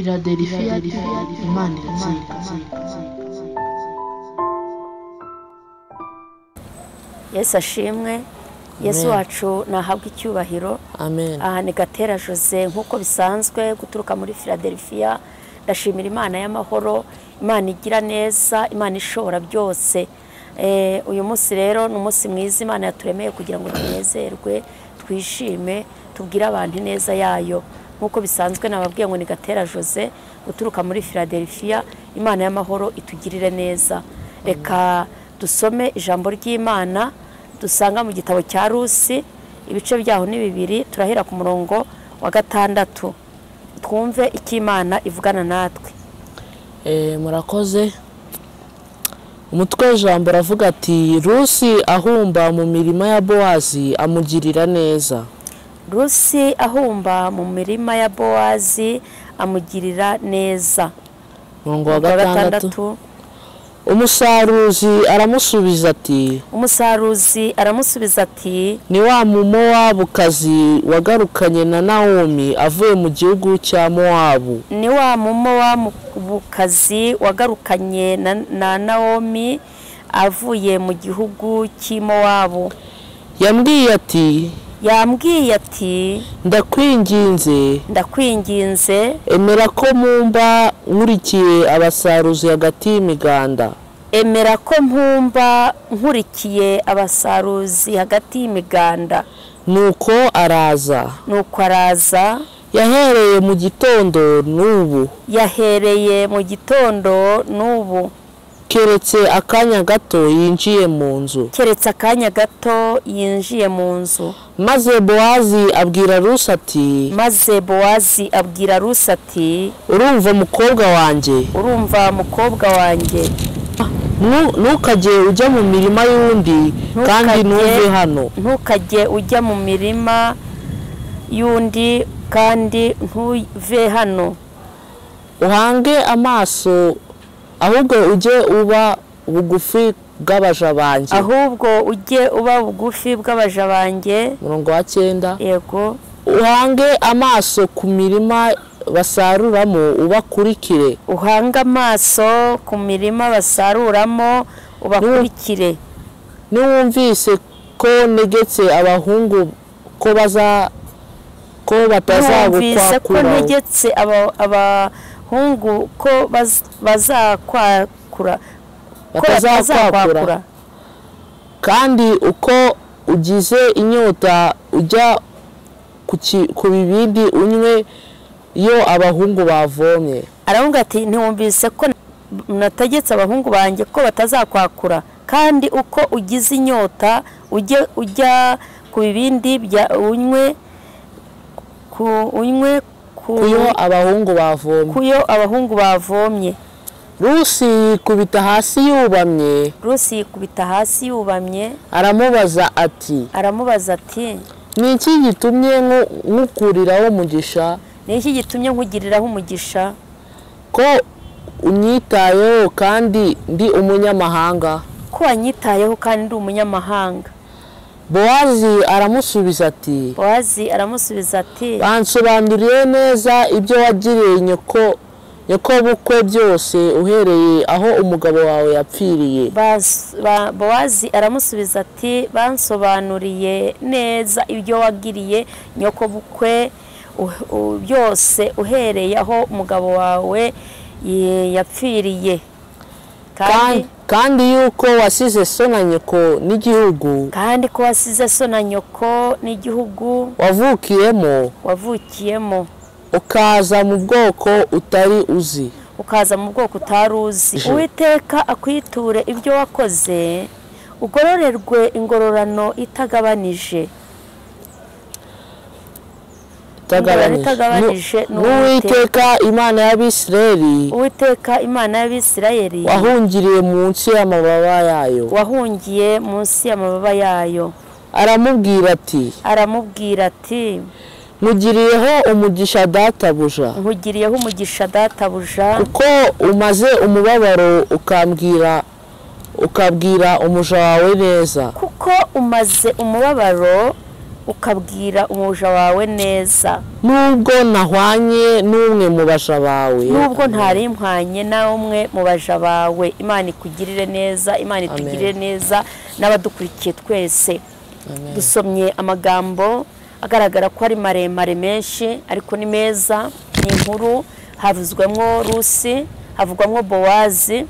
Philadelphia Imana iratsinda. Yesu ashimwe. Yesu wacu nahabwa icyubahiro. Amen. Aha ni Gatera Jose nkuko bisanzwe guturuka muri Philadelphia. Ndashimira Imana y'amahoro, Imana igira neza, Imana ishobora byose. Uyu munsi rero ni umunsi mwiza Imana yaturemeye kugira ngo tunezerwe, twishime, tubwire abantu neza yayo. Nkuko bisanzwe nababwiye ngo ni Gatera Jose guturuka muri Philadelphia. Imana y'amahoro itugirire neza. Reka dusome ijambo ry'Imana dusanga mu gitabo cya Rusi, ibice byaho ni 2, turahera ku murongo wa 6. Twumve icyo Imana ivugana natwe. Murakoze. Umutwe w'ijambo uravuga ati Rusi ahumba mu mirima ya Bowazi amugirira neza. Rusi ahumba mu mirima ya Bowazi amugirira neza. Murongo wa 6. Umusaruzi aramusubiza ati, Umusaruzi aramusubiza ati, ni wa Mumowabukazi wagarukanye na Nawomi avuye mu gihugu cya Mowabu. Ni wa Mumowabukazi wagarukanye na Nawomi avuye mu gihugu cy'i Mowabu. Yambwiye ati, Yambwiye ati, ndakwinginze, ndakwinginze, emera ko mpumba nkurikiye abasaruzi hagati y'imiganda. Emera ko mpumba nkurikiye abasaruzi hagati y'imiganda. Nuko araza. Nuko araza. Yahereye mu gitondo n'ubu. Yahereye mu gitondo n'ubu. Keretse akanya gato yinjiye mu nzu. Keretse akanya gato yinjiye mu nzu. Maze Bowazi abwira Rusi ati, Maze Bowazi abwira Rusi ati, urumva mukobwa wanjye, urumva mukobwa wanjye, ntukajye ujya mu mirima y'undi kandi ntuve hano. Ntukajye ujya mu mirima y'undi kandi ntuve hano. Uhange amaso, ahubwo ujye uba bugufi bw'abaja banjye. Ahubwo ujye uba bugufi bw'abaja banjye. Murongo wa 9. Yego. Uhange amaso ku mirima basaruramo ubakurikire. Uhange amaso ku mirima basaruramo ubakurikire. Niwumvise ko negetse abahungu ko baza ko batazagukwakura. Ko negetse abahungu ko bazakwakura. Batazakwakura. Kandi uko ugize inyota ujya ku bibindi unywe iyo abahungu bavomye. Aravuga ati ntiwumvise ko nategetse abahungu banjye ko batazakwakura, kandi uko ugize inyota ujye ujya ku bibindi bya unywe ku unywe kuyo abahungu bavomye. Kuyo abahungu bavomye. Rusi yikubita hasi yubamye. Rusi yikubita hasi yubamye. Aramubaza ati, Aramubaza ati, ni iki gitumye nkukuriraho umugisha? Ni iki gitumye nkugiriraho umugisha? Ko unyitayeho kandi ndi umunyamahanga. Ko wanyitayeho kandi ndi umunyamahanga. Bowazi aramusubiza ati, Bowazi aramusubiza ati, bansobanuriye neza ibyo wagiriye nyoko bukwe byose uhereye aho umugabo wawe yapfiriye. Bowazi aramusubiza ati, bansobanuriye neza ibyo wagiriye nyoko bukwe byose uhereye aho umugabo wawe yapfiriye. Kandi yuko wasize so na nyoko n'igihugu, kandi ko wasize so na nyoko n'igihugu wavukiyemo, wavukiyemo, ukaza mu bwoko utari uzi, ukaza mu bwoko utari uzi. Uwiteka akwiture ibyo wakoze, ugororerwe ingororano itagabanije. Itagabanije n'Uwiteka Imana y'Abisirayeli, Uwiteka Imana y'Abisirayeli, wahungiriye munsi y'amababa yayo, wahungiye munsi y'amababa yayo. Aramubwira ati, Aramubwira ati, nkugiriyeho umugisha databuja, nkugiriyeho umugisha databuja, kuko umaze umubabaro ukabwira umuja wawe neza. Kuko umaze umubabaro Ukabwira umuja wawe neza. Nubwo nahwanye n'umwe mu baja bawe. Nubwo ntari mpwanye n'umwe mu baja bawe. Imana ikugirire neza, Imana itugirire neza n'abadukurikiye twese. Dusomye amagambo agaragara ko ari maremare menshi, ariko ni meza, ni inkuru. Havuzwemo Rusi, havugwamo Bowazi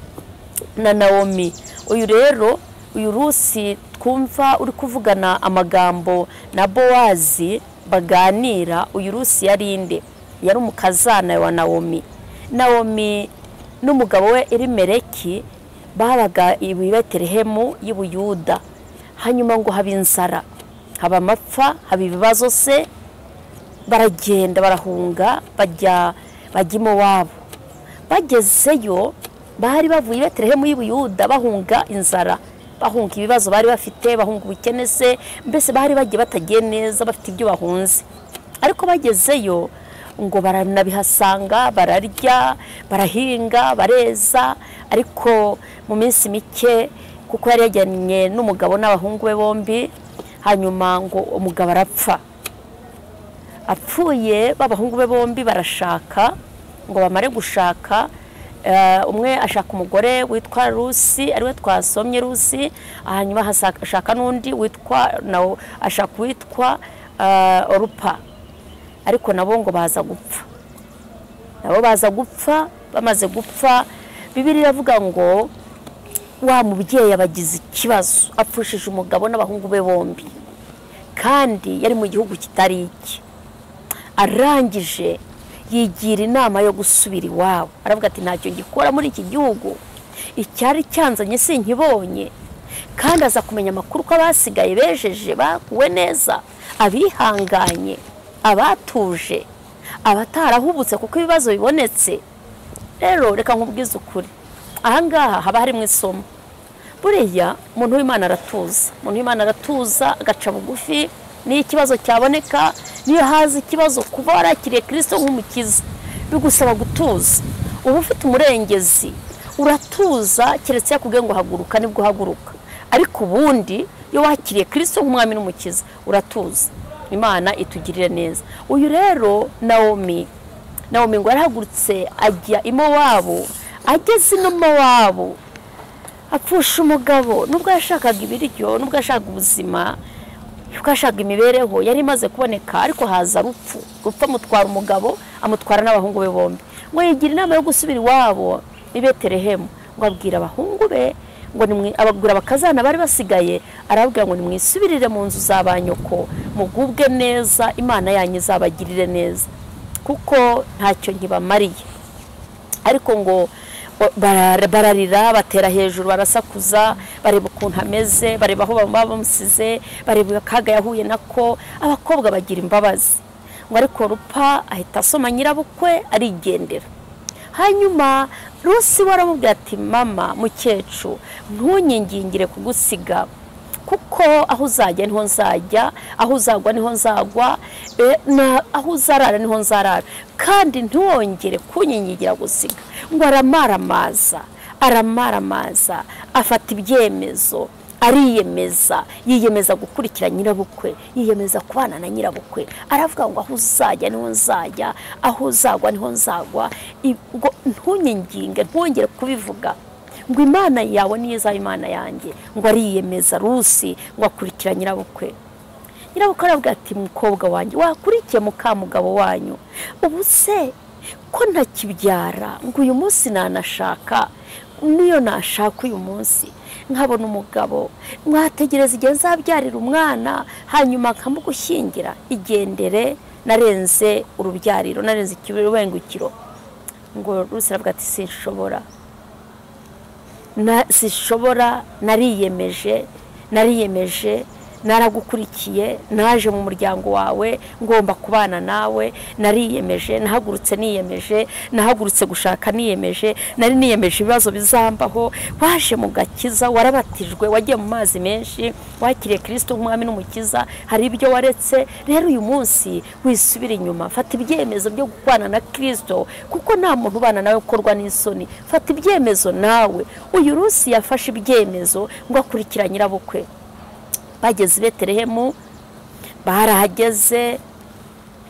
na Nawomi. Uyu rero, uyu Rusi twumva uri kuvugana amagambo na Bowazi baganira, uyu Rusi yari inde? Yari umukazana wa Nawomi. Nawomi n'umugabo we Elimeleki babaga i Betelehemu y'i Buyuda. Hanyuma ngo haba inzara, haba amapfa, haba ibibazo se, baragenda barahunga bajya i Mowabu. Bagezeyo bari bavuye i Betelehemu y'i Buyuda bahunga inzara, bahunga ibibazo bari bafite, bahunga ubukene se, mbese bari bagiye batagiye neza, bafite ibyo bahunze. Ariko bagezeyo ngo baranabihasanga, bararya, barahinga, bareza, ariko mu minsi mike, kuko yari yajyanye n'umugabo n'abahungu be bombi, hanyuma ngo umugabo arapfa. Apfuye b'abahungu be bombi barashaka, ngo bamare gushaka, umwe ashaka umugore witwa Rusi, ariwe twasomye Rusi, hanyuma ashaka n'undi witwa nawo ashaka witwa Orupa. Ariko nabo ngo baza gupfa. Nabo baza gupfa, bamaze gupfa, Bibiliya iravuga ngo wa mubyeyi abagize ikibazo, apfushije umugabo n'abahungu be bombi, kandi yari mu gihugu kitari iki. Arangije yigira inama yo gusubira iwabo, aravuga ati ntacyo ngikora muri iki gihugu, icyari cyanzanye sinkibonye. Kandi aza kumenya amakuru ko abasigaye bejeje baguwe neza, abihanganye, abatuje, abatarahubutse kuko ibibazo bibonetse. Rero reka nkubwize ukuri, ahangaha haba harimo isomo. Buriya umuntu w'Imana aratuza, umuntu w'Imana aratuza agaca bugufi. Niyo ikibazo cyaboneka, niyo haza ikibazo, kuba warakiriye Kristo nk'umukiza bigusaba gutuza. Uba ufite umurengezi, uratuza, keretse yakubwiye ngo haguruka nibwo uhaguruka. Ariko ubundi iyo wakiriye Kristo nk'umwami n'umukiza uratuza. Imana itugirire neza. Uyu rero Nawomi, Nawomi ngo yarahagurutse ajya i Mowabu. Ageze ino Mowabu apfusha umugabo, nubwo yashakaga ibiryo, nubwo yashakaga ubuzima, nubwo yashakaga imibereho yari imaze kuboneka, ariko haza rupfu. Rupfu amutwara umugabo, amutwara n'abahungu be bombi. Ngo yigira inama yo gusubira iwabo i Betelehemu, ngo abwira abahungu be, ngo abagura abakazana bari basigaye, arababwira ngo nimwisubirire mu nzu za ba nyoko, mugubwe neza, Imana yanyu izabagirire neza, kuko ntacyo nkibamariye. Ariko ngo bararira, batera hejuru, barasakuza, bareba ukuntu ameze, bareba aho bamusize, bareba akaga yahuye nako. Abakobwa bagira imbabazi. Ngo ariko Rupa ahita asoma nyirabukwe arigendera. Hanyuma Rusi waramubwira ati mama mukecuru, ntunyingingire kugusiga, kuko aho uzajya niho nzajya, aho uzagwa niho nzagwa, aho uzarara niho nzarara, kandi ntiwongere kunyingingira gusiga. Ngo aramaramaza, aramaramaza, afata ibyemezo, ariyemeza, yiyemeza gukurikira nyirabukwe, yiyemeza kubana na nyirabukwe. Aravuga ngo aho uzajya niho nzajya, aho uzagwa niho nzagwa, ngo ntunyinginge, ntwongere kubivuga, ngo Imana yawe niyo izaba Imana yanjye. Ngo ariyemeza Rusi, ngo akurikira nyirabukwe. Nyirabukwe aravuga ati mukobwa wanjye, wakurikiye mukamugabo wanyu, ubu se ko ntakibyara, ngo uyu munsi nanashaka, niyo nashaka uyu munsi nkabona umugabo, mwategereza igihe nzabyarira umwana, hanyuma nkamugushyingira, igendere, narenze urubyariro, narenze ikibengukiro. Ngo Rusi aravuga ati sinshobora, sinshobora, nariyemeje, nariyemeje, naragukurikiye, naje mu muryango wawe, ngomba kubana nawe, nariyemeje, nahagurutse niyemeje, nahagurutse gushaka niyemeje, nari niyemeje ibibazo bizambaho. Waje mu gakiza, warabatijwe, wagiye mu mazi menshi, wakiriye Kristo nk'umwami n'umukiza, hari ibyo waretse. Rero uyu munsi wisubira inyuma, fata ibyemezo byo gukwana na Kristo, kuko nta muntu ubana nawe ukorwa n'isoni. Fata ibyemezo nawe. Uyu Rusi yafashe ibyemezo ngo akurikira nyirabukwe. Bageze i Betelehemu, Barahageze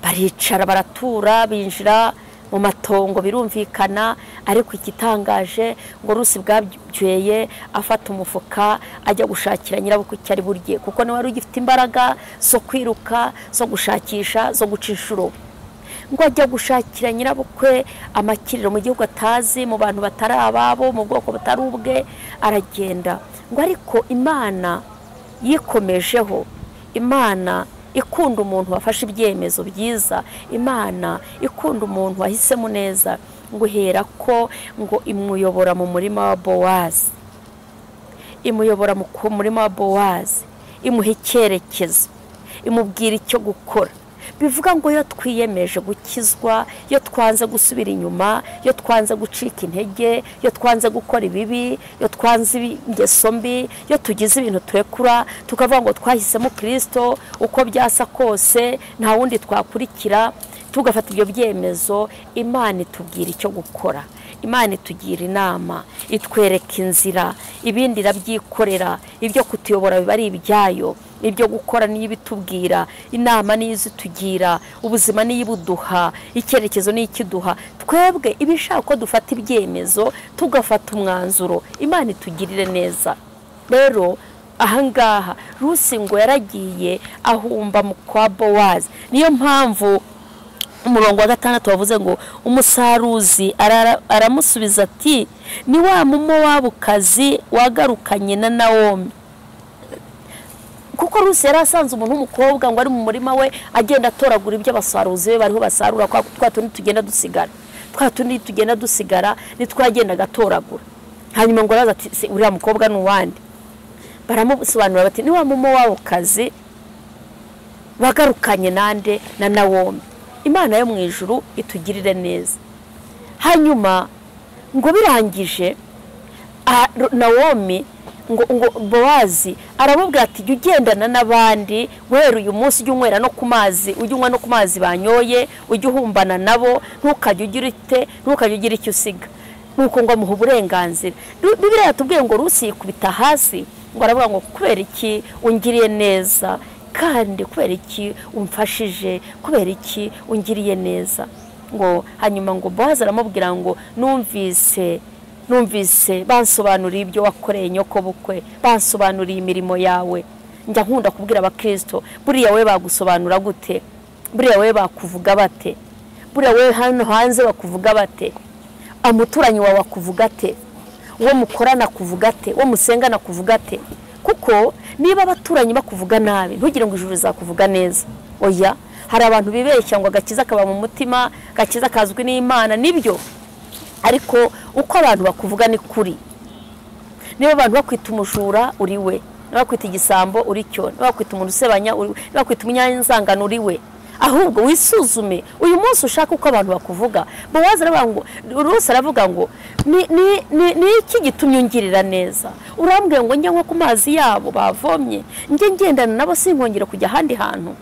baricara baratura, binjira mu matongo birumvikana. Ariko igitangaje ngo Rusi bwabyeye afata umufuka ajya gushakira nyirabukwe icyo ari burye, kuko niwe wari ugifite imbaraga zo kwiruka, zo gushakisha, zo guca inshuro. Ngo ajya gushakira nyirabukwe amakiriro mu gihugu atazi, mu bantu batari ababo, mu bwoko butari ubwe, aragenda. Ngo ariko Imana yikomejeho, Imana ikunda umuntu wafashe ibyemezo byiza, Imana ikunda umuntu wahisemo neza. Ngo uhera ko ngo imuyobora mu murima wa Bowazi, imuyobora mu murima wa Bowazi, imuha icyerekezo, imubwira icyo gukora. Bivuga ngo iyo twiyemeje gukizwa, iyo twanze gusubira inyuma, iyo twanze gucika intege, iyo twanze gukora ibibi, iyo twanze ingeso mbi, iyo tugize ibintu turekura tukavuga ngo twahisemo Kristo uko byasa kose nta wundi twakurikira, tugafata ibyo byemezo, Imana itubwira icyo gukora, Imana itugira inama, itwereka inzira, ibindi irabyikorera, ibyo kutuyobora biba ari ibyayo, ibyo gukora niyo ibitubwira, inama niyo izitugira, ubuzima niyo ibuduha, icyerekezo niyo ikiduha. Twebwe ibishaka ko dufata ibyemezo tugafata umwanzuro, Imana itugirire neza. Rero ahangaha Rusi ngo yaragiye ahumba mu kwa Bowazi. Niyo mpamvu umurongo wa 6 wavuze ngo umusaruzi aramusubiza ati ni wa Mumowabukazi wagarukanye na Nawomi. Kuko Rusi yari asanze umuntu w'umukobwa ngo ari mu murima we agenda atoragura ibyo abasaruzi be bariho basarura, kwa tundi tugenda dusigara, twa tundi tugenda dusigara nitwagenda agatoragura. Hanyuma ngo araza ati uriya mukobwa ni uwande? Baramusobanurira bati ni wa Mumowabukazi wagarukanye nande na Nawomi. Imana yo mu ijuru itugirire neza. Hanyuma ngo birangije Nawomi ngo Bowazi aramubwira ati jya ugendana n'abandi, guhera uyu munsi ujye unywera no ku mazi, ujye unywa no ku mazi banyoye, ujye uhumbana nabo, ntukajye ugira ite, ntukajye ugira icyo usiga. Nuko ngo amuha uburenganzira. Bibiliya yatubwiye ngo Rusi yikubita hasi, ngo aravuga ngo kubera iki ungiriye neza, kandi kubera iki umfashije, kubera iki ungiriye neza. Ngo hanyuma ngo Bowazi aramubwira ngo numvise bansobanuriye ibyo wakoreye nyoko bukwe, bansobanuriye imirimo yawe. Njya nkunda kubwira abakristo, buriya we bagusobanura gute? Buriya we bakuvuga bate? Buriya we hano hanze bakuvuga bate? Amuturanyi wawe akuvuga ate? Uwo mukorana kuvuga ate? Uwo musengana kuvuga ate? Kuko niba abaturanyi bakuvuga nabi, ntugire ngo ijuru rizakuvuga neza. Oya, hari abantu bibeshya ngo agakiza kaba mu mutima, agakiza kazwi n'Imana, nibyo. Ariko uko abantu bakuvuga ni kuri. Niba abantu bakwita umujura uri we, niba bakwita igisambo uri cyo, niba bakwita umuntu usebanya uri we, niba bakwita umunyanzangano uri we. Ahubwo wisuzume uyu munsi ushaka uko abantu bakuvuga. Bowazi aravuga ngo, Rusi aravuga ngo ni iki gitumye ungirira neza? Urambwiye ngo njye nko ku mazi yabo bavomye, njye ngendana nabo sinkongera kujya ahandi hantu.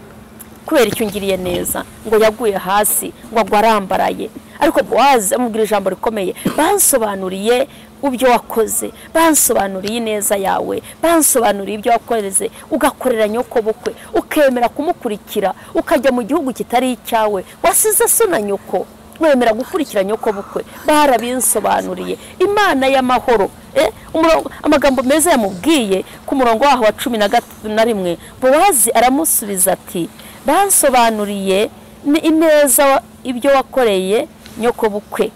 Kubera icyo ungiriye neza. Ngo yaguye hasi, ngo agwa arambaraye. Ariko Bowazi amubwira ijambo rikomeye, bansobanuriye ubyo wakoze, bansobanuriye ineza yawe, bansobanuriye ibyo wakoze, ugakorera nyoko bukwe, ukemera kumukurikira, ukajya mu gihugu kitari icyawe, wasize so na nyoko, wemera gukurikira nyoko bukwe, barabinsobanuriye. Imana y'amahoro. Amagambo meza yamubwiye ku murongo waho wa 11, Bowazi aramusubiza ati bansobanuriye ineza ibyo wakoreye nyoko bukwe.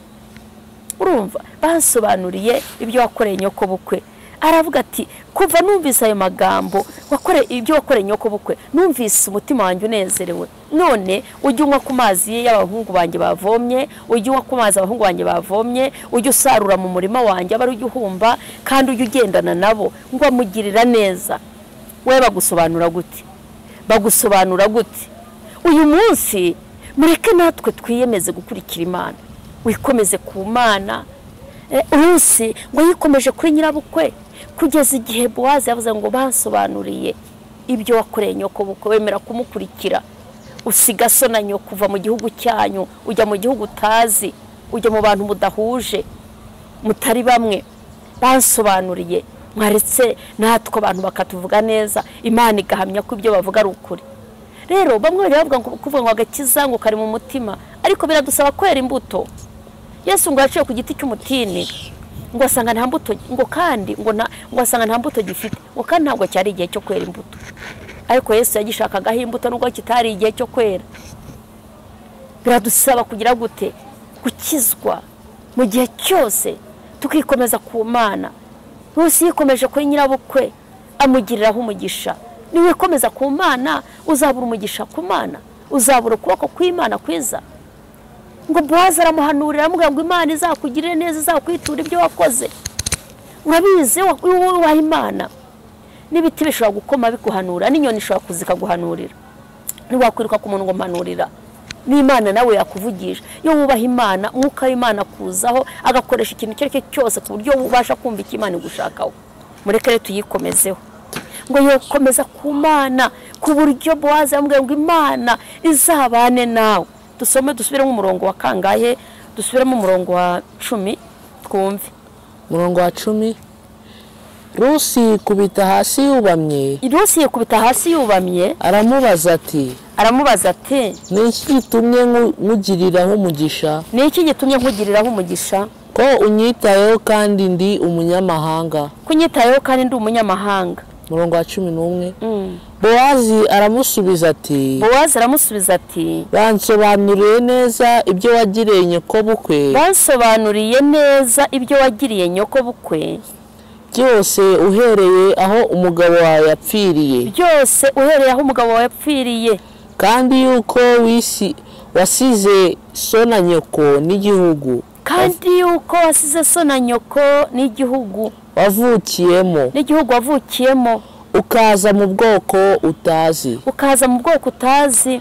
Urumva, bansobanuriye ibyo wakoreye nyoko bukwe. Aravuga ati kuva numvise ayo magambo wakore ibyo wakoreye nyoko bukwe, numvise umutima wanjye unezerewe. None ujye unywa ku mazi y'abahungu banjye bavomye, ujye unywa ku mazi abahungu banjye bavomye, ujye usarura mu murima wanjye abari ujye uhumba, kandi ujye ugendana nabo. Ngo amugirira neza. We bagusobanura gute? Bagusobanura gute? Uyu munsi mureke natwe twiyemeze gukurikira Imana. Wikomeze ku Mana. Rusi ngo yikomeje kuri nyirabukwe kugeza igihe Bowazi yavuze ngo bansobanuriye ibyo wakoreye nyoko bukwe, wemera kumukurikira, usiga so na nyoko, kuva mu gihugu cyanyu ujya mu gihugu utazi, ujya mu bantu mudahuje, mutari bamwe. Bansobanuriye, mwaretse natwe abantu bakatuvuga neza, Imana igahamya ko ibyo bavuga ari ukuri. Rero bamwe bajya bavuga ngo kuvuga ngo agakiza ngo kari mu mutima, ariko biradusaba kwera imbuto. Yesu ngo yaciye ku giti cy'umutini ngo asanga nta mbuto, ngo kandi ngo ngo asanga nta mbuto gifite, ngo kandi ntabwo cyari igihe cyo kwera imbuto. Ariko Yesu yagishakagaho imbuto nubwo kitari igihe cyo kwera. Biradusaba kugira gute? Gukizwa mu gihe cyose, tukikomeza ku Mana. Rusi yikomeje kuri nyirabukwe amugiriraho umugisha. Niwikomeza ku Mana uzabura umugisha ku Mana, uzabura ukuboko kw'Imana kwiza. Ngo Bowazi aramuhanurira aramubwira ngo Imana izakugirire neza, izakwitura ibyo wakoze. Urabizi wubaha Imana, n'ibiti bishobora gukoma bikuhanura, n'inyoni ishobora kuza ikaguhanurira. Ntiwakwiruka ku muntu ngo mpanurira, n'Imana nawe yakuvugisha. Iyo wubaha Imana, umwuka w'Imana akuzaho agakoresha ikintu icyo ari cyo cyose ku buryo ubasha kumva icyo Imana igushakaho. Mureke rero tuyikomezeho. Ngo yokomeza ku Mana ku buryo Bowazi yamubwiye ngo Imana izabane nawe. Dusome, dusubiremo umurongo wa kangahe? Dusubiremo umurongo wa 10 twumve. Umurongo wa 10. Rusi yikubita hasi yubamye. Rusi yikubita hasi yubamye. Aramubaza ati, aramubaza ati, ni iki gitumye nkugiriraho umugisha? Ni iki gitumye nkugiriraho umugisha? Ko unyitayeho kandi ndi umunyamahanga. Ko unyitayeho kandi ndi umunyamahanga. Umurongo wa 11. Bowazi aramusubiza ati, Bowazi aramusubiza ati, bansobanuriye neza ibyo wagiriye nyokobukwe. Bansobanuriye neza ibyo wagiriye nyokobukwe. Byose uhereye aho umugabo wawe yapfiriye. Byose uhereye aho umugabo wawe yapfiriye. Kandi yuko wasize so na nyoko n'igihugu. Kandi yuko wasize so na nyoko n'igihugu wavukiyemo. N'igihugu wavukiyemo. Ukaza mu bwoko utazi. Ukaza mu bwoko utazi.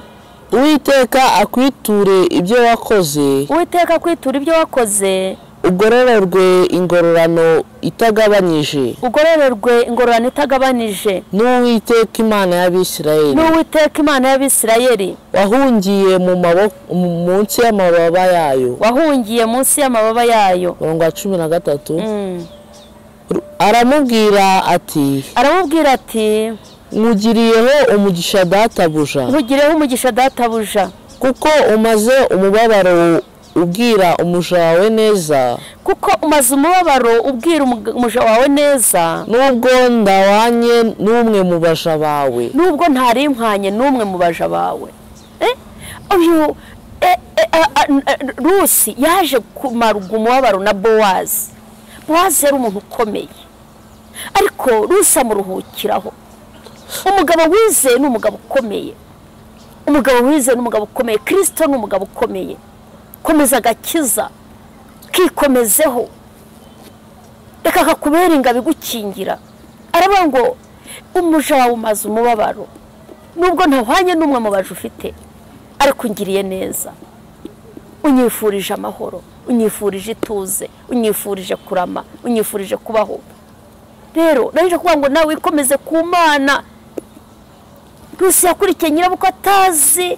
Uwiteka akwiture ibyo wakoze. Uwiteka akwiture ibyo wakoze. Ugororerwe ingororano itagabanije. Ugororerwe ingororano itagabanije. N'Uwiteka Imana y'Abisirayeli. N'Uwiteka Imana y'Abisirayeli. Wahungiye mu maboko munsi y'amababa yayo. Wahungiye munsi y'amababa yayo. Umurongo wa 13. Aramubwira ati, aramubwira ati, nkugiriyeho umugisha databuja. Nkugiriyeho umugisha databuja. Kuko umaze umubabaro ubwira umuja wawe neza. Kuko umaze umubabaro ubwira umuja wawe neza. Nubwo ndawanye n'umwe mu baja bawe. Nubwo ntari mpanye n'umwe mu baja bawe. Uyu Rusi yaje kumara umubabaro na Bowazi. Bowazi yari umuntu ukomeye, ariko Rusi amuruhukiraho. Umugabo wizeye ni umugabo ukomeye. Umugabo wizeye ni umugabo ukomeye. Kristo ni umugabo ukomeye. Komeza agakiza, kikomezeho, reka kakubera ingabo igukingira. Aravuga ngo umuja wawe umaze umubabaro, nubwo ntahwanye n'umwe mu baje ufite, ariko ungiriye neza, unyifurije amahoro, unyifurije ituze, unyifurije kurama, unyifurije kubaho. Rero naje kuvuga ngo nawe wikomeze ku Mana. Rusi yakurikiye nyirabukwe atazi.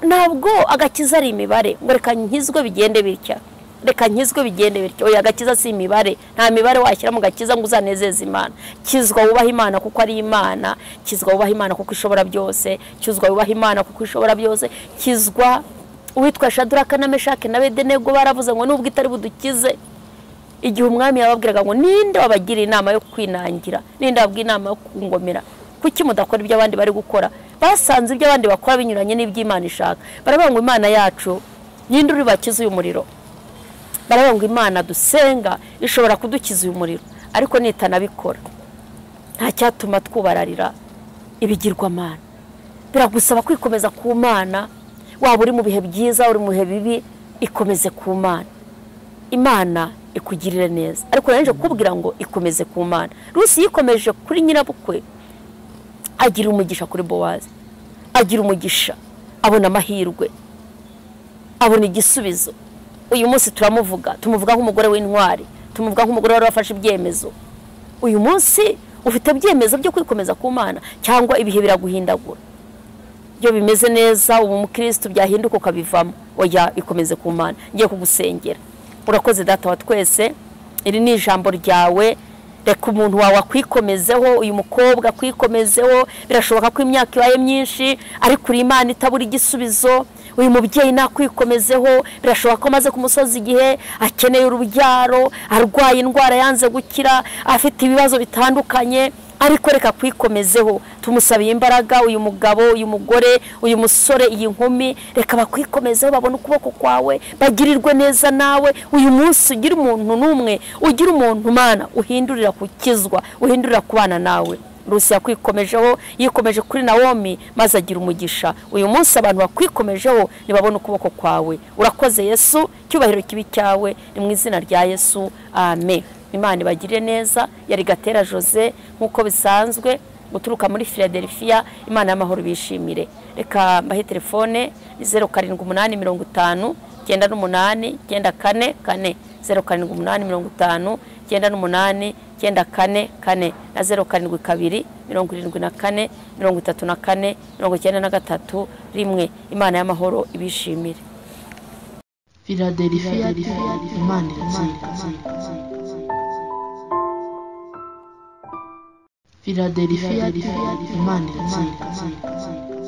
Ntabwo agakiza ari imibare ngo reka nkizwe bigende bitya, reka nkizwe bigende bityo. Oya, agakiza si imibare. Nta mibare washyira mu gakiza ngo uzanezeze Imana. Kizwa wubaha Imana kuko ari Imana. Kizwa wubaha Imana kuko ishobora byose. Kizwa wubaha Imana kuko ishobora byose. Kizwa uwitwa Shadraka na Meshaki na Abedenego baravuze ngo nubwo itari budukize. Igihe umwami yababwiraga ngo ninde wabagira inama yo kwinangira, ninde wabwira inama yo kungomera, kuki mudakora ibyo abandi bari gukora? Basanze ibyo abandi bakora binyuranye n'iby'Imana ishaka. Baravuga ngo Imana yacu ninde uri bakize uyu muriro? Baravuga ngo Imana dusenga ishobora kudukiza uyu muriro, ariko nitanabikora nta cyatuma twubararira ibigirwamana. Biragusaba kwikomeza ku Mana. Waba uri mu bihe byiza, uri mu bihe bibi, ikomeze ku Mana. Imana ikugirire neza. Ariko naje kukubwira ngo ikomeze ku Mana. Rusi yikomeje kuri nyirabukwe, agira umugisha kuri Bowazi, agira umugisha, abona amahirwe, abona igisubizo. Uyu munsi turamuvuga, tumuvuga nk'umugore w'intwari, tumuvuga nk'umugore wari wafashe ibyemezo. Uyu munsi ufite ibyemezo byo kwikomeza ku Mana, cyangwa ibihe biraguhindagura. Iyo bimeze neza ubu umukristo byahinduka ukabivamo. Oya, ikomeze ku Mana. Ngiye kugusengera. Urakoze Data wa twese, iri ni ijambo ryawe. Reka umuntu wawe akwikomezeho, uyu mukobwa akwikomezeho. Birashoboka ko imyaka ibaye myinshi ariko uri Imana itabura igisubizo. Uyu mubyeyi nakwikomezeho, birashoboka ko amaze ku musozi igihe akeneye urubyaro, arwaye indwara yanze gukira, afite ibibazo bitandukanye, ariko reka kwikomezeho. Tumusabiye imbaraga uyu mugabo, uyu mugore, uyu musore, iyi nkumi, reka bakwikomezeho, babone ukuboko kwawe, bagirirwe neza nawe. Uyu munsi ugira umuntu n'umwe, ugira umuntu Mana uhindurira gukizwa, uhindurira kubana nawe. Rusi yakwikomejeho, yikomeje kuri Nawomi maze agira umugisha. Uyu munsi abantu bakwikomejeho nibabone ukuboko kwawe. Urakoze Yesu, cyubahiro kibi cyawe, ni mu izina rya Yesu, amen. Imana ibagirire neza. Yari Gatera Jose nk'uko bisanzwe guturuka muri Philadelphia. Imana y'amahoro bishimire. Reka mbahe telefone ni 078 50 98 94 4, 078 50 98 94 4 na 072 74 34 93 1. Imana y'amahoro ibishimire. Philadelphia, Imana iratsinda. Philadelphia, Imana iratsinda.